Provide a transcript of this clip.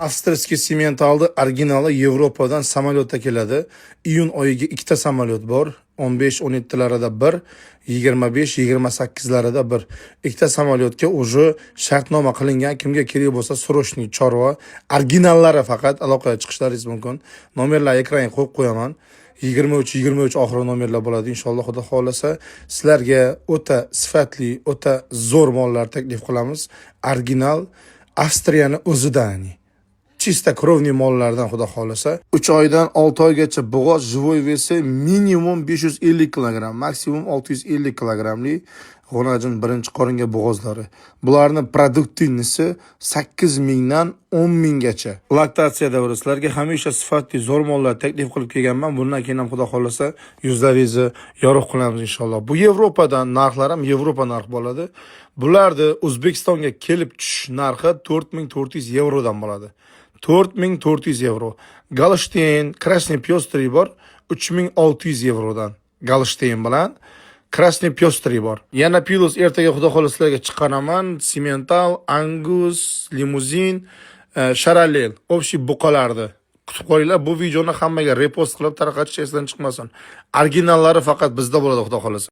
Австрийский simmentalni originali Yevropadan samolyotda keladi. Iyun oyiga ikkita samolyot bor. 15-17larida bir, 25-28larida bir. Ikkita samolyotga уже shartnoma qilingan. Kimga kerak bo'lsa, срочный chorva originallari faqat aloqaga chiqishlaringiz mumkin. Nomerlarni ekranga qo'yib qo'yaman. 23 23 oxiri nomerlar bo'ladi inshaalloh, Xudo xohlasa. Sizlarga o'ta sifatli, o'ta zo'r mollar taklif qilamiz. Original Avstriyani o'zidan, чистокровный mollardan, Xudo xohlasa. 3 oydan 6 oygacha bo'g'oz, живой вес i minimum 550 kilogramm, maksimum 650 kilogrammli g'onajin birinchi qoringa bo'g'ozlari. Bularni продуктивность i 8 mingdan 10 minggacha. Laktatsiya davri, sizlarga hamisha sifatli zo'r mollar taklif qilib kelganman. Bundan keyin ham, Xudo xohlasa, yuzlaringizni yorug' qilamiz inshaalloh. Bu Yevropadan, narxlar ham Yevropa narx bo'ladi. Bularni O'zbekistonga kelib tushish narxi 4400 yevrodan bo'ladi. 4400 yevro. Голштин, красный пестрый bor, 3600 yevrodan. Голштин bilan красный пестрый bor. Yana плюс ertaga, Xudo xohlasa, sizlarga chiqaraman. Simmental, Angus, limuzin, Sharolel, общий buqalarni. Kutib qolinglar, bu videoni hammaga repost qilib tarqatish esdan chiqmasin. Originallari faqat bizda bo'ladi, Xudo xohlasa.